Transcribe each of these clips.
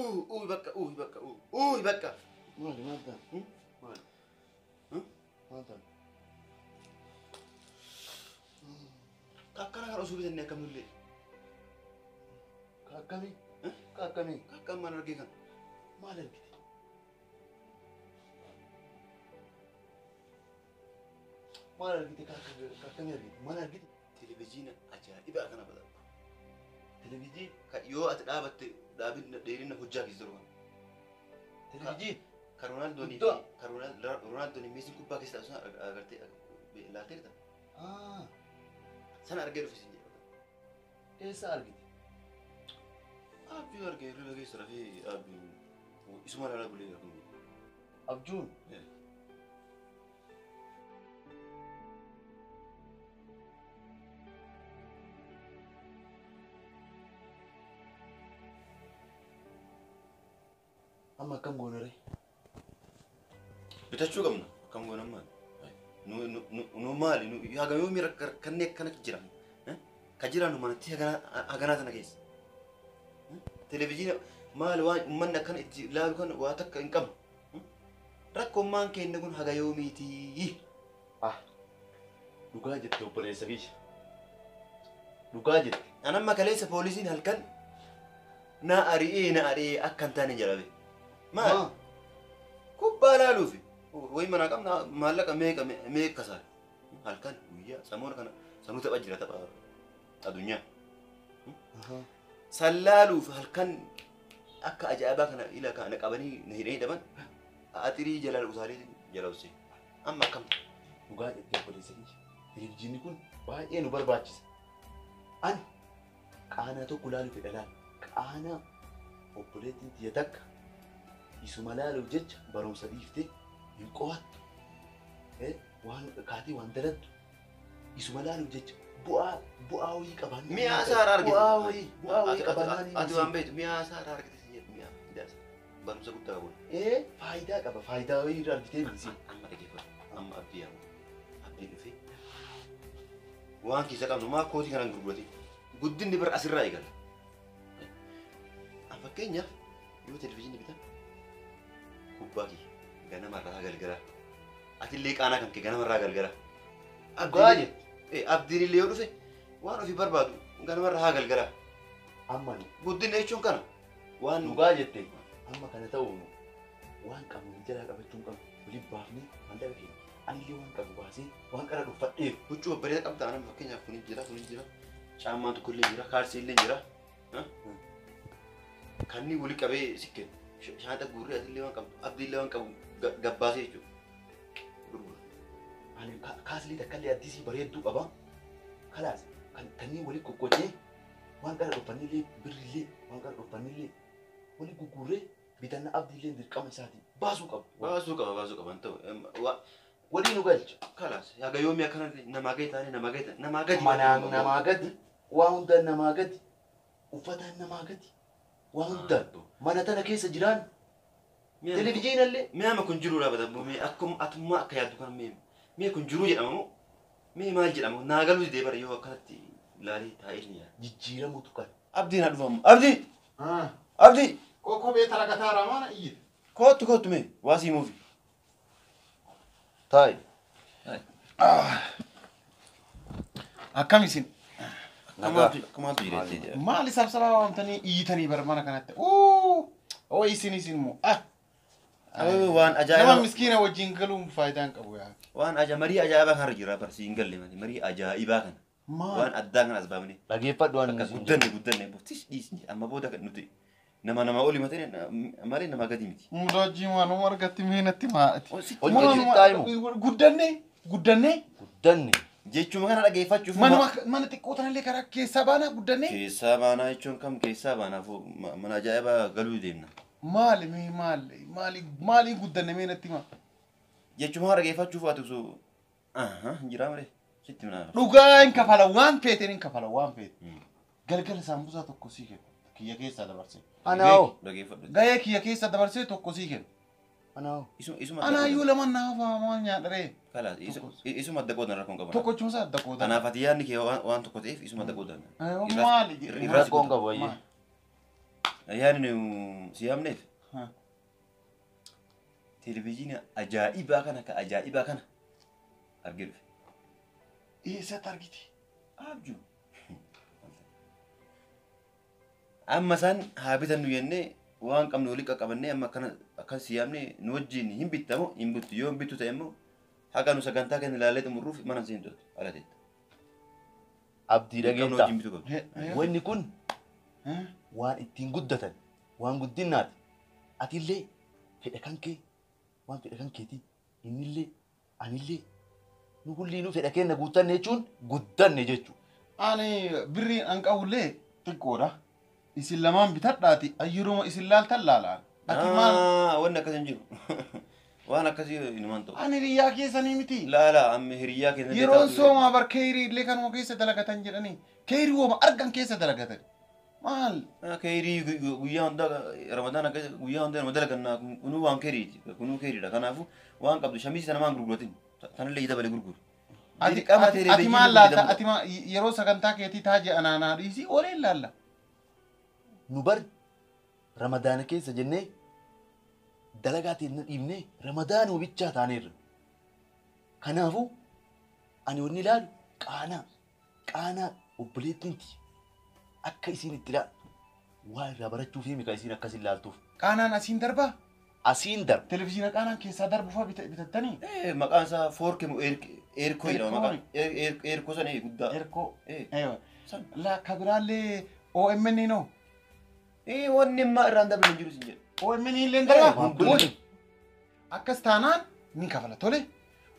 Bakka bakka bakka. Maali maal ta'a? Maali? Maal ta'a? Akkana kan osoo bitannee akkamillee. Akkamii? Akkamii? Akkam maal argee kan? Maal argite? Maal argite? Akkamii argite? Maal argite? Televezyiina ajaa'ibaa kana badhaadha. Televezyiin? Yoo ati dhaabatte dhaabin dheerina hojjaa keessa jiru kana. Televezyiin? Kan Roonaaldoo fi Meesiin kubbaa keessa dhaabsu sana agartee laalteerta? Sana argee dhufe siin jedha. Eessa argite? Abjuu argee hirriba keessa rafee abjuu isuma ilaalaa bulee argamu. Abjuun? Amma akkam goona ree? Bitachuu qabna. Akkam goona maali? Nu maali? Haga yoomii rakkannee akkana jira? Ka jiraannu manatti haganaa sana keessa. Televezyiina maali waan uummanni akkana itti ilaalu kan waa takka hin qabnu. Rakkoon keenya kun haga yoomiiti? Dhugaa jette obboleessa kiyya. Dhugaa jette. An amma kaleessa poolisiin halkan na ari'ee akka hin taane jalabe. Maali? Kubbaa ilaaluufi. Wayi manaa qabna maallaqa meeqa kasaare. Halkan guyyaa samoona kana sanuu tapha jira tapha addunyaa. Sallaaluuf halkan akka ajaa'ibaa kana ila kana qabanii na hidhanii dhaban atirii jala usaalee jala usee. Amma akkam? Dhugaa jettee obboleessa kiyya. Televezyiinni kun baay'ee nu barbaachisa. Ani qaanaa tokko ilaaluuf fedha laala. Qaanaa obboleettiin tiyya takka isuma ilaaluuf jecha barumsa dhiiftee hin qo'attu. Waan kaatee waan dalattu isuma ilaaluuf jecha bu'aa wayii qabaannaa. Mi'a saaraa argite. Bu'aa wayii qabaannaa. Ati waan beektu mi'a saaraa argite si jedhu mi'a fidaasa. Barumsa guddaa qabu. Faayidaa qaba. Faayidaa wayii irraa argitee miti. Amma dhaggeeffatu. Amma abdii yaamu. Abdii dhufee waan keessa qabnu maa kootii kanaan gurgurate. Guddinni bara asirraa eegala. Fakkeenyaaf yoo televezyiinii bitan kubbaa kee ganamarraa galgala. Atillee qaanaa kan kee ganamarraa galgala. Dhugaa jette. Abdiin illee yoo dhufe waan ofii barbaadu ganamarraa haa galgala. Amma nu. Guddinni jechuun kana. Waan dhugaa jette. Amma kana ta'uun waan qabnu jalaa qabachuu hin qabnu. Waliin baafnee maallaqa keenya. Anillee waan qabu baasee waan qara dhuunfadheef. Huccuu babbareedaa qabda anam fakkeenyaaf kun jira kun jira. Caammaan tokko illee jira kaalsii illee jira. Kanni wali qabee si kennu. Shaanta guurree atillee waan qabdu abdiillee waan qabu gabbaasee jechuudha. Gurgura. Ani kaaslii takka illee addisii bareedduu qaba. Kalaas kanneen wali qoqqoccee waan qara dhuunfannillee birrillee waan qara dhuunfannillee wali gurgurree bitanna abdiillee dirqama isaatii baasuu qaba. Baasuu qaba ta'u. Walii nu galcha. Kalaas haga yoomii akkana namaa gadi taane namaa gadi namaa gadi. Manaan namaa gadi waa hundaan namaa gadi uffataan namaa gadi waa hundaan mana tana keessa jiraan televezyiinallee. Mi'a kun jiruu dhaabata mee akkuma atummaa akka yaaddu kan mee kun jiruu jedhama moo mee maal jedhama naa galuu didee bara yoo akkanatti ilaalee taa'ee ni yaada. Jijjiiramuutu kana. Abdiin haa dhufamu. Abdii! Abdii! Kophee taragataa ramaana iyyite. Kootu mee waa sii muufi. Taayi. Akkam isin? Akkamaatu jireetti. Maali sabsabaa waamtanii iyyitanii bara mana kanatti? Oo isin immoo. Waan ajaa'ibaa. Nama miskiina wajjin galuun faayidaa hin qabu yaa. Waan ajaa'ibaa marii ajaa'ibaa kanarra jira barsi hin galle marii ajaa'ibaa kana. Waan addaa kana as baafne. Dhageeffadhu waan akkas guddanne booftis dhiisni amma booda kan nuti nama olii malee nama gadi miti. Mudaajii waanuma argatti meenatti maati. Hojii Guddanne. Guddanne. Jechuun kana dhageeffachuuf. Mana xiqqoo tanallee karaa keessaa baanaa guddanne. Keessaa baanaa jechuun kam keessaa baanaa mana ajaa'ibaa galuu deemna. Maali maali guddanne meenatti maa. Jechuun kana dhageeffachuuf ati osoo jira malee sitti minaa. Dhugaa hin kafala waan feeteen hin kafala waan feete. Galgala saambusaa tokko sii kenna. Kiyya keessaa dabarsee. Anaa'oo. Gahee kiyya keessa dabarsee tokko sii kenna. Anaa'oo. Anaayyuu lama naaf waan nyaadharee. Kalaas isuma adda qoodan rakkoon qaban. Tokkochuusaa adda qoodan. Kanaaf ati yaadni kee waan tokko ta'eef isuma adda qoodan. Maali? Rakkoon qabu ayyee. Yaani si yaamneef. Televezyiinii ajaa'ibaa kana ka ajaa'ibaa kana argee dhufe. Eessatti argite? Abjuu. Amma isaan haa bitannu jennee waan qabnu walii qaqqabannee amma akkana akkas si yaamne nu wajjin hin bittamu hin bittu yoo hin bittu ta'e immoo haqa nu sagantaa keenya ilaallee xumurruuf mana siin to'atu ala teetta. Abdii dhageettaa. Wanni kun waan ittiin guddatan waan guddinnaati. Atillee fedha kan kee waan fedha kan keetii innillee anillee nu kulliinuu fedha keenya guuttanne jechuun guddanne jechuudha. Ani birriin an qabullee xiqqoodha. Isin lamaan bitadhaati ayyuruma isin laaltan laalaan. Ati maal? Wanni akkas hin jiru. Waan akkasii inumaan ta'u. Ani hiriyyaa keessanii miti. Laala amma hiriyyaa keessanii. Yeroon soomaa bar keerii illee kanuma keessa dalagatan jedhanii. Keerii wooma argan keessa dalagatan. Maal? Keerii guyyaa hundaa Ramadaan akka guyyaa hundaa nama dalagannaa kunuu waan keeriiti. Kunuu keeriidha. Kanaafuu waan qabdu shamiisii sana maan gurguratin. Tanallee dabalee gurguru. Ati maal laalta? Ati yeroo sagantaa keetii taajii anaanaa dhiisii olee laalla. Nu bar Ramadaana keessa jennee dalagaa teenya dhiibnee Ramadaanuma bichaa taaneerra. Kanaafuu ani wanni ilaalu qaanaa qaanaa obboleettiinti akka isiin itti ilaaltu waa irraa barachuuf himi ka isiin akkas ilaaltuuf. Qaanaan asiin darbaa? Asiin darba. Televizyiina qaanaan keessaa darbu fa'aa bitattanii? Maqaan isaa foorke moo eerkoo jedhama maqaan. Eerkoo sana guddaa. Eerkoo. Lakka biraallee OMN noo? Wanni ammaa irraan darbe hin jiru siin jedhu. OMN illee darbaa? Akkas taanaan ni kafala tole.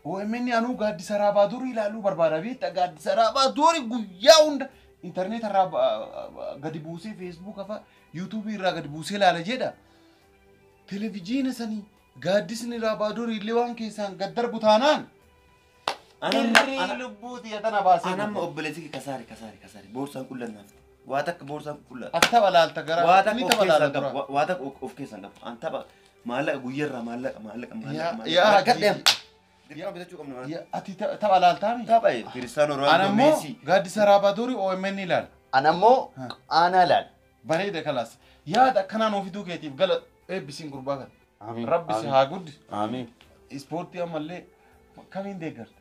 OMN anuu gaaddisa raabaa durii ilaaluu barbaada beektaa gaaddisa raabaa durii guyyaa hunda intarneet irraa gadi buusee feesbuuka fa'a yuutuubii irraa gadi buusee ilaala jedha. Televizyiina sanii gaaddisni raabaa durii illee waan keessaan gad darbu taanaan. Irri lubbuu xiyya baasee. Anamma obboleessi kasaare kasaare kasaare boorsaan qullannaaf. Waa takka boorsaan qullaa. Ati tapha laalta gara. Waa takka waa takka of keessaan qabu. An tapha maallaqa guyyarraa maallaqa maallaqa maallaqa. Yaa gadheem. Dirqama bitachuu qabna maal. Ati tapha laaltaa mi? Tapha Kiristaanoo Roonaaldoo Meesii. Anammoo gaaddisa raabaa durii OMN ilaala. Anammoo aanaa ilaala. Bareeda kalaas. Yaada akkanaan ofiduu keetiif gala eebbisiin gurbaa kana. Rabbi si haa guddisu. Amiin. Ispoortii ammallee kamiin deeggarta?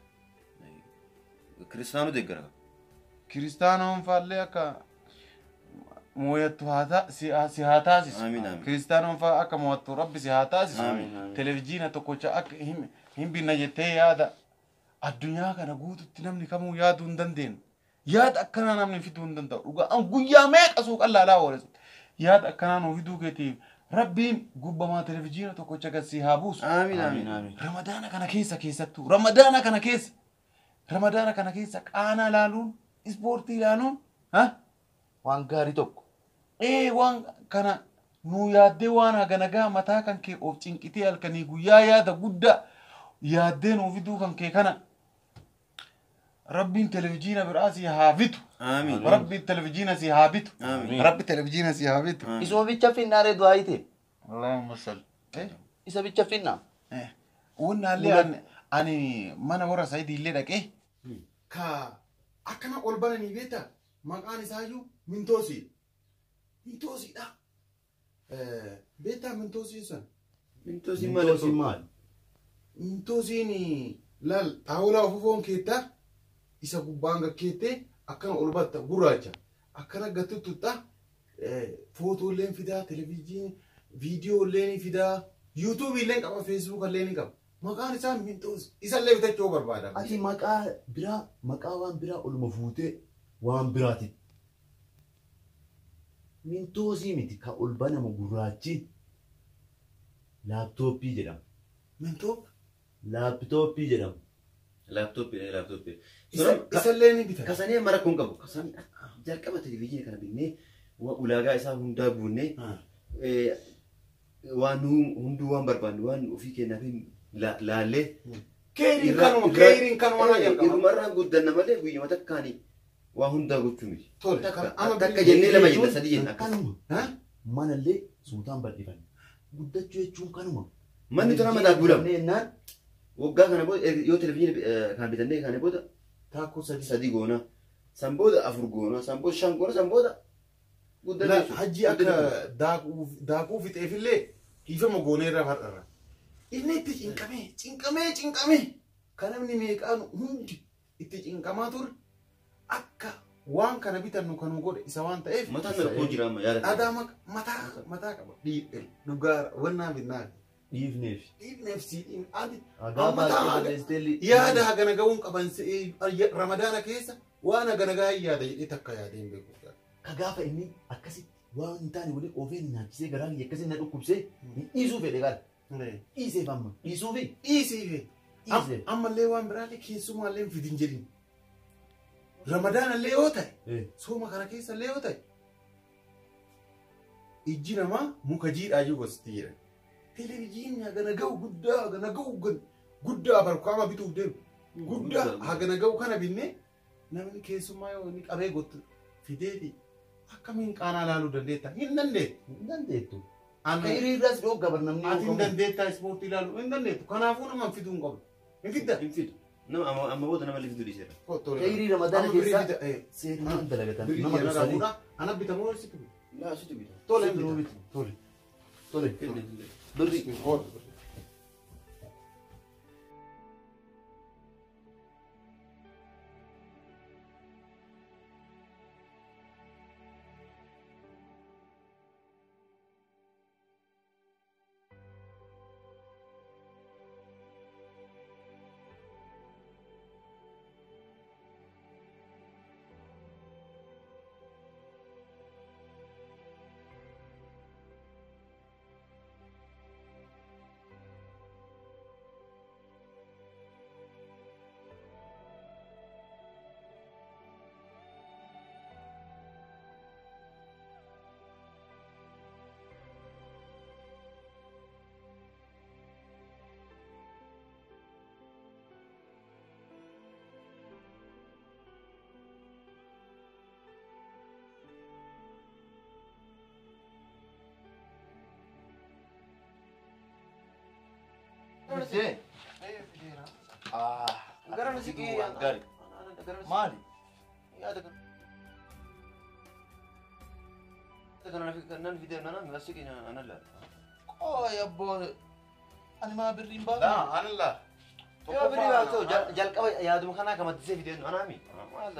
Kiristaanoo deeggara. Kiristaanoon faallee akka mooyattu si haa taasisu. Kiristaanoon fa'aa akka mo'attu rabbi si haa taasisu. Televizyiina tokkocha akka hin binna jettee yaada addunyaa kana guututti namni kamuu yaaduu hin dandeenye. Yaada akkanaa namni fiduu hin danda'u. Dhugaa guyyaa meeqa suuqan laalaa oole. Yaada akkanaa nuu fiduu keetiif rabbiin gubbamaa televizyiina tokkocha gad si haa buusu. Amiin. Ramadaana kana keessa keessattuu Ramadaana kana keessa Ramadaana kana keessa qaanaa laaluun ispoortii ilaaluun waan gaarii tokko. Waan kana nu yaaddee waan haganagaa mataa kan kee of cinqitee halkanii guyyaa yaada guddaa yaaddee nuu fiduu kan kee kana rabbiin televizyiina biraa si haa bitu. Amiin. Rabbiin televizyiina si haa bitu. Amiin. Rabbi televizyiina si haa bitu. Isuma bicha finnaaree du'aa hiite. Allahumma salli. Isa bicha finnaa. Wannaallee ani mana warra Saayidii illee dhaqee. Ka akkana ol bananii beektaa maqaan isaayyuu Mintoosii. Mintoosiidha. Beektaa Mintoosiin sun? Mintoosiin maali? Mintoosiin laal xaawulaa ofuufoon keettaa isa gubbaan gakkeettee akkana ol batta gurraacha akkana gattuttutta footooleen fidaa televizyiinii viidiyooleen fidaa yuutuubiileen qaba feesbuukallee ni qaba. Maqaan isaa Mintoosii isallee bitachuu barbaada. Ati maqaa biraa maqaa waan biraa oluma fuutee waan biraati. Mintoosii miti ka ol banamu gurraachi laaptooppii jedhama. Mintoop? Laaptooppii jedhama. Laaptooppii. Isallee ni bitata. Kasanii mara kun qabu. Kasanii jalqaba televizyiinii kana binnee ulaagaa isaa hundaa guunnee waan hunduu waan barbaannu waan ofii keenyaaf laallee. Keeriin kanuma keeriin kanuma na jalqaba. Irrumarraa guddanna malee guyyuma takkaanii waa hundaa gochuu miti. Takka jennee lama jenna sadii jenna akkas. Manallee suutaan bal'ifanne. Guddachuu jechuun kanuma. Manni tun amma daakuu Waggaa kana booda yoo televizyiinii kana bitannee kana booda Taakkuu sadii goona. San booda 4 goona. San booda 5 goona. San booda Guddate jechuudha. Hajji akka daakuu fixeefillee dhiifama gooneerra har'arra. Inni itti cinqamee cinqamee cinqamee kan namni meeqaan hundi itti cinqamaa ture akka waan kana bitannu kan godhe isa waan ta'eef. Mataan rakkoo jira amma yaada. Aadaa mataa qaba. Dhugaa wannaa binnaa. Dhiifneef. Dhiifneef siidhiin ati. Yaada Yaada hagana ga'uun qaban ramadaana keessa waan hagana ga'aa yaada jedhee takka yaadee hin beeku. Ka gaafa inni akkasitti waan hin taane waliin oofee nyaachisee garaa kiyya akkasitti na dhukkubsee dhiisuu fedhe gaala. Dhiiseef amma dhiisuufi. Dhiisiife. Ammallee waan biraallee keessumaallee fidin jedhin. Ramadaanallee yoo ta'e sooma kana keessallee yoo ta'e ijji namaa muka jiidhaa jiru gosti jedhan. Televijiinii hagana ga'u guddaa hagana ga'u guddaa barkaama bituuf deemu. Guddaa hagana ga'u kana binnee namni keessumaa yoo inni qabee gottu fideeti akkamiin qaanaa laaluu dandeetta? Hin dandeettu. Hin dandeettu. Hiriirras dhoo gabar namni. Ati hin dandeettaa ispoortii ilaaluu hin dandeettu. Kanaafuu nama fiduu hin qabdu. Hin fidda? Hin fidu. Nama amma booda nama fiduu dhiiseera. Hiriir ramadaana keessaa seeraan dalagatan nama dursanii. Ana bitamoo situ bita? Laa situ bita. Tole bita. Tole. Tole. Birri. Maali? Qoy abboo ani maa birri hin baafne? Analla. Yoo birri baafte jalqaba yaaduma kanaa kamaddisee fideen anaami.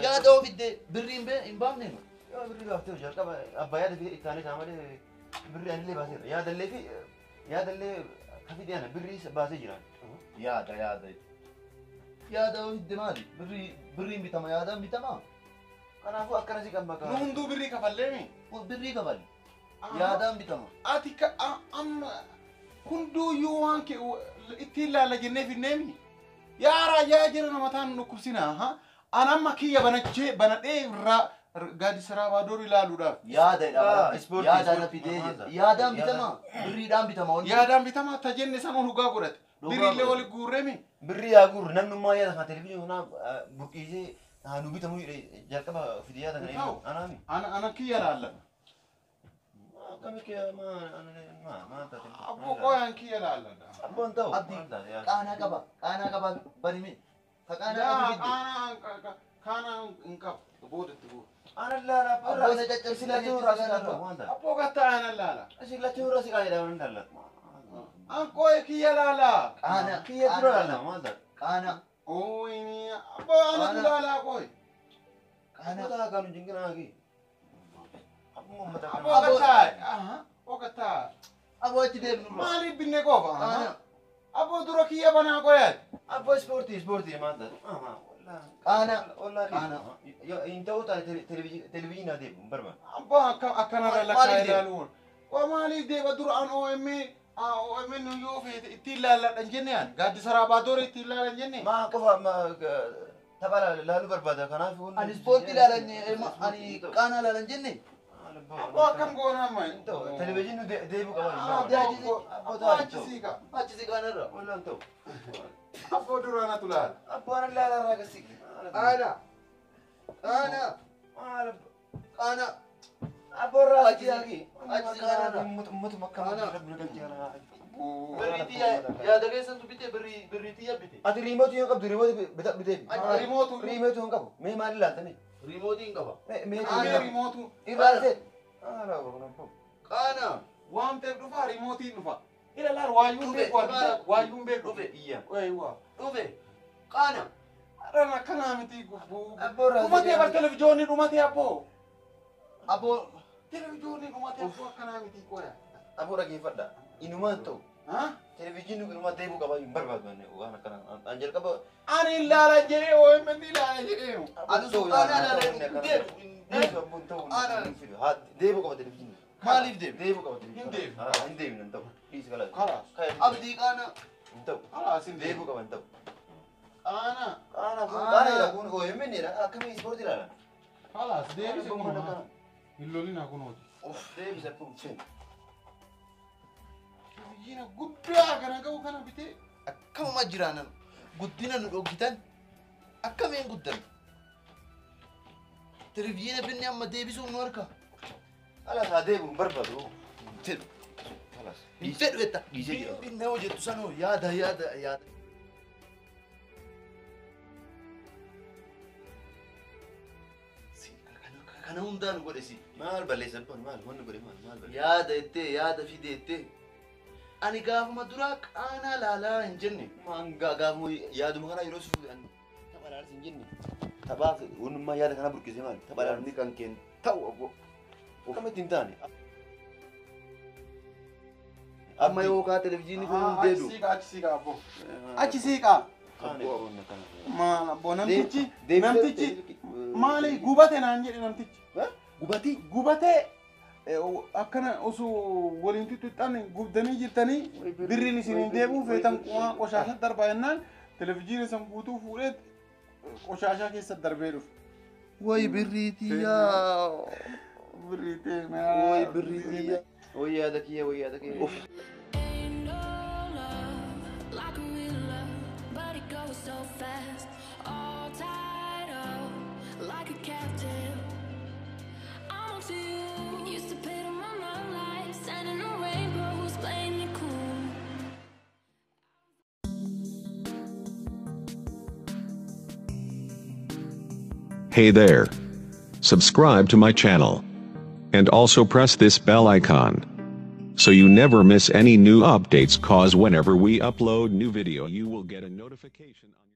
Yaada oo fidde birri hin baafne? Yoo birri baafte jalqaba abbaa yaada fide itti aanee malee birri anillee baaseera. Yaadallee fi yaadallee ka fide ana birri baasee jira. Yaada yaada. Yaada oo fidde maali? Birriin bitama yaadaan bitama. Kanaafuu akkana si qabma. Nu hunduu birrii kafalleemi? Birrii kafalli. Yaadaan bitama. Ati amma hunduuyyuu waan ittiin ilaalla jennee finneemi. Yaa raayyaa jira nama taan dhukkubsina. An amma kiyya banachee banadhee irraa gaaddisa raabaa ilaaluudhaaf. Yaada yaada na fidee yaadaan bitama. Birriidhaan bitama. Yaadaan bitama ta jenne sanuu dhugaa godhate. Birriillee wali guurreemi. Birrii yaa guurre namnummaa yaada kana televiziyoonii kanaa burqiisee nu bitamu jalqaba fidee yaada kana anaami. Ana kiyya laalla. Akkami kiyya maa taate. Abboo qoyaan kiyya laalla. Abboon ta'u. Abdi qaanaa qaba qaanaa qaba banime. Ka qaanaa qabu fidde. Qaanaa hin qabu boodatti booda. Ana laala. Abboo na caccabsina jechuudha. Abboo gattaa ana laala. Asii lachuu irra si qaayidha waan laala. An qoye kiyya laala. Qaanaa kiyya dura laala maal taate. Qaanaa. Ooyini abboo ana laala qoye. Qaanaa. Abboo taa kanu jingina kee. Abboo gattaa. Abboo gattaa. Abboo achi deemnu. Maaliif binne qofa? Abboo dura kiyya banaa qoyaati. Abboo ispoortii maal taate. Qaanaa. Qaanaa. Hin ta'uu taate televiziyoonaa deemu barbaada. Abboo akkanarra lakkaa ilaaluun. Maaliif deema dura an OMN yoo feete ittiin ilaalladhan jenne an gaaddisa raabaa ittiin ilaalan jenne. Maa qofa tapha laaluu barbaada kanaaf. Ani ispoortii ilaalan ani qaanaa ilaalan jenne. Abboo akkam goona amma. Televiziyoonii deebi'u qaba. Abboo achi siiqa. Achi siiqa narra. Wallaan ta'u. Abboo dura anatu laala. Abboo ana laala irraa gasi. Qaanaa. Qaanaa. Qaanaa. Abboo irraa achi siiqi. Achi siiqa narra. Uummatuma akka rabbi galchee kana. Birriitii yaada keessantu bitee birriitii yabbite. Ati riimootii hin qabdu riimootii bitee. Riimootuu. Riimootii hin qabu. Mee maal ilaaltanii? Riimootii hin qaba. Mee riimootuu. Irraa ta'e. Qaana. Waan ta'eef dhufa riimootiin dhufa. Ila laal waayyuun beeku waayyuun beeku. Dhufe. Iyya. Eeywa. Dhufe. Qaana. Dhala akkanaa miti gubbuu. Dhumatee bar televiijoonni dhumatee abboo. Abboo. Televiijoonni dhumatee abboo akkanaa miti qoya. Abboo dhaggeeffadha. Inumaan ta'u. Televiijiin inumaa deebuu qabaa hin barbaadu waan akkana. An jalqaba. Ani ilaala jedhee OMN ilaala jedhee. Ani suuqaan ilaala deebu. Deebuu qaba televiijiin. Maaliif deebu? Deebuu qaba televiijiin. Hin deebu. Hin deebinu hin ta'u. Dhiisi kalaas. Kalaas. Abdii qaana. Hin ta'u. Kalaas hin deebuu qaba hin ta'u. Qaana. Qaana kun qaana kun OMN dha. Akkamii ispoortii ilaala? Kalaas deebise kun. Hin lolina kunooti. Deebise kun feena. Televiijiina guddaa kana ga'u kana bitee. Akkamuma jiraanan guddina nu dhoogitan akkamiin guddan? Televiijiina binni amma deebisuuf nu harka. Kalaas haa deebi'u hin barbaadu. Fedhu. Kalaas. Hin fedhu jetta. Dhiisee jira. Binni hojjettu sanoo yaada yaada yaada. Kana hundaa nu godhe si. Maal balleessan kun maal wanni godhe maal maal balleessan. Yaada jettee yaada fide jettee. Ani gaafuma duraa qaanaa laalaa hin jenne. Maan gaafuma yaaduma kana yeroo suuf tapha laalas hin jenne. Taphaaf wannummaa yaada kana burqisee maal tapha laalas. Yaadni kan keen ta'u obbo. Akkamitti hin taane. Amma yookaan televiijiinii kun hin deebi'u. Achi siiqa abbo. Achi siiqa. Maal abbo namtichi namtichi maali gubate naan jedhe namtichi. Gubatee? Gubatee. Akkana osoo waliin tuttuqxan gubdanii jirtanii birriin isin hin deebi'u feetan qoshaasha darbaa jennaan televiijiina san guutuu fuudhee qoshaashaa keessa darbee dhufe. Wayi birriitiyyaa. Birriitee. Wayi birriitiyyaa. Wayi yaada kiyya wayi yaada kiyya. Hey there. Subscribe to my channel. And also press this bell icon. So you never miss any new updates, cause whenever we upload new video you will get a notification on your